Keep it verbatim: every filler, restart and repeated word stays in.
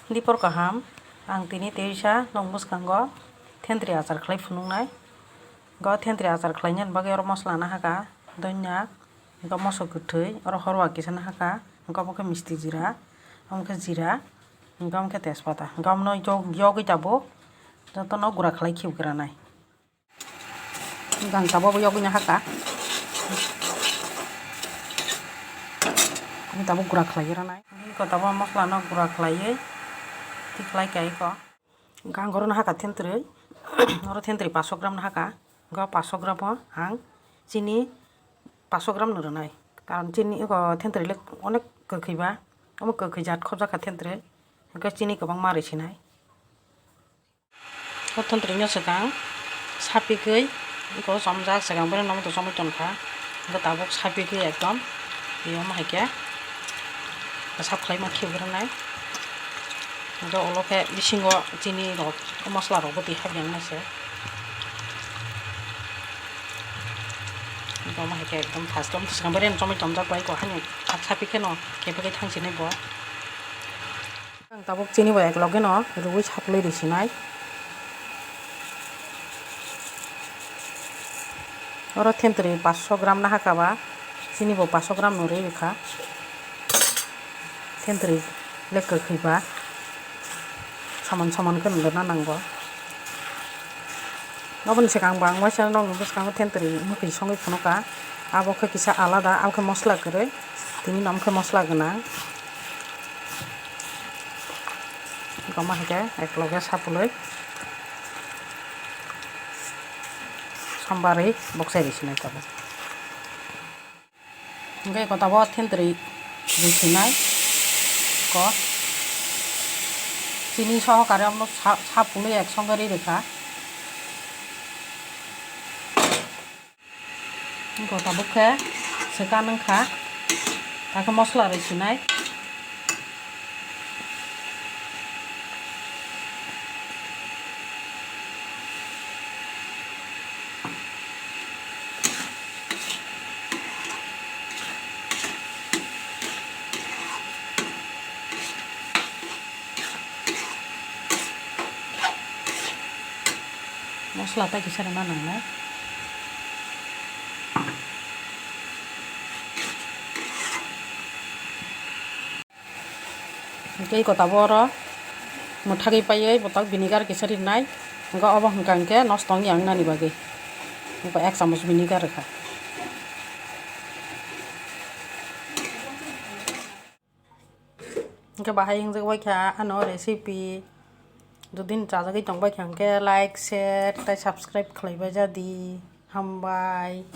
Dipor kaham, ang tini teisa nog bwskango thentwrwi achar khlai phunuknai. Go thentwrwi achar khlainani bagwi oro mosla no hakha, donya, go moso kwthwi, oro horwa kisa no hakha, go omo khe misti jira, omo khe jira, go omo khe tejpata, go omo no yog-, yogwi tabuk jotono gura khlai khibgranai. Gang tabuk bo yogwi no hakha. Ani tabuk gura khlaiwi rwnai. Ani ko tabuk mosla no gura khlaiwi tikhlai kai ko. Gang oro no hakha thentwrwi. Oro thentwrwi paanch sho gram no hakha. Go paanch sho gram o ang chini paanch sho gram no rwnai. Karon chini eko thentwrwi le onek kwkhwi ba. Omo kwkhwi jat khobjak kha thentwrwi. Hwnkhe chini kwbangma rwi sinai. O thentwrwino swkang sapigwi eko chomjak, swkang bwrwi nomoto chomwi tongkha, hwnkhe tabuk sapigwi ekdom, tei omo hai khe bwsap khlaima khibigrwnai. Hwnkhe ulo khe bisingo chini rok, mosla rokbo twi hapjak nai se. Hwnkhe omo hai khe ekdom first o swkang bwrwi chomwi tongjak bai, eko haino sak sapi kheno kebegwi thangsinai bo. Ang tabuk chini bo ek loge no rwui saplai rw sinai. Oro thentwrwi paanch sho gram no hakha ba, chini bo paanch sho gram no rwi rwkha. Thentwrwi le kwkhwi ba, soman soman khe no rwna nango. Oboni swkang bo ang waisa nokni bwskango thentwrwi mwkhwi songwi phunukha. Abo khe kisa alada, abo khe mosla kwrwi, tini no omo khe mosla gwnang. Goma hai khe ekloge sapulwi sombarwi boksai rw sinai tabuk. Hwnkhe eko tabuk thentwrwi rw sinai ko. Chini sohokare omo sa-, sapulwi ek songe rw rwkha. Eko tabuk khe swkang wngkha, takhe mosla rw sinai. Mosla tai kisa rwna nangnai. Hwnkhe eko tabuk oro mwthagwi paiwi bothak vinegar kisa rinai. Hwnkhe obo hwnkha hwnkhe nosto wngya wngnani bagwi. Hwnkhe ek chamoch vinegar rwkha. Hwnkhe bahai wngjak bai kha ano recipe. Jodi no chajagwi tongbai kha hwnkhe like, share tei subscribe khlaibai jadi. Hambai.